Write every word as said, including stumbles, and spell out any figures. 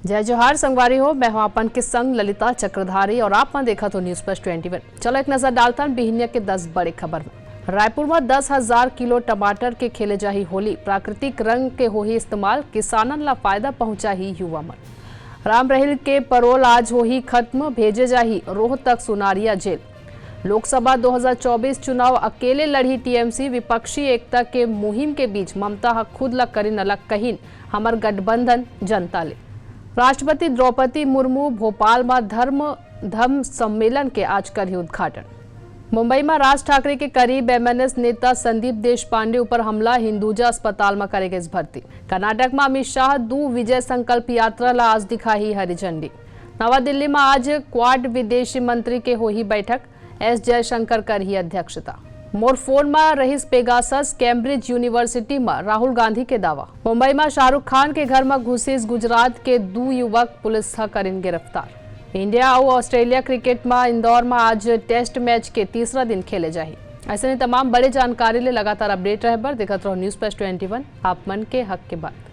जय जोहार संगवारी हो, मैं हूं आपन के संग ललिता चक्रधारी और आप मन देखत हो News Plus twenty one। चलो एक नजर डालथन बिहिनिया के दस बड़े खबर में। रायपुर में दस हजार किलो टमाटर के खेले जाही होली, प्राकृतिक रंग के होही इस्तेमाल, किसानन ला फायदा पहुंचाही युवा मन। राम रहील के परोल आज होही खत्म, भेजे जाही रोहतक सुनारिया जेल। लोकसभा दो हज़ार चौबीस चुनाव अकेले लड़ही T M C, विपक्षी एकता के मुहिम के बीच ममता ह खुद ला करिन अलग, कहिन हमर गठबंधन जनता ले। राष्ट्रपति द्रौपदी मुर्मू भोपाल म धर्म धम्म सम्मेलन के आज करही उद्घाटन। मुंबई म राज ठाकरे के करीब M N S नेता संदीप देशपांडे ऊपर हमला, हिंदुजा अस्पताल म करे गिस भर्ती। कर्नाटक म अमित शाह दू विजय संकल्प यात्रा ला आज दिखाही हरी झंडी। नवा दिल्ली म आज क्वाड विदेशी मंत्री के होही बैठक, एस जयशंकर करही अध्यक्षता। मोर फोन म रहिस पेगासस, कैम्ब्रिज यूनिवर्सिटी म राहुल गांधी के दावा। मुंबई म शाहरुख खान के घर म घुसिस गुजरात के दू युवक, पुलिस ह करिन गिरफ्तार। इंडिया अउ ऑस्ट्रेलिया क्रिकेट म इंदौर म आज टेस्ट मैच के तीसरा दिन खेले जाही। अइसने तमाम बड़े जानकारी ले लगातार अपडेट रहे बर देखत रहो News Plus twenty one, आप मन के हक के बात।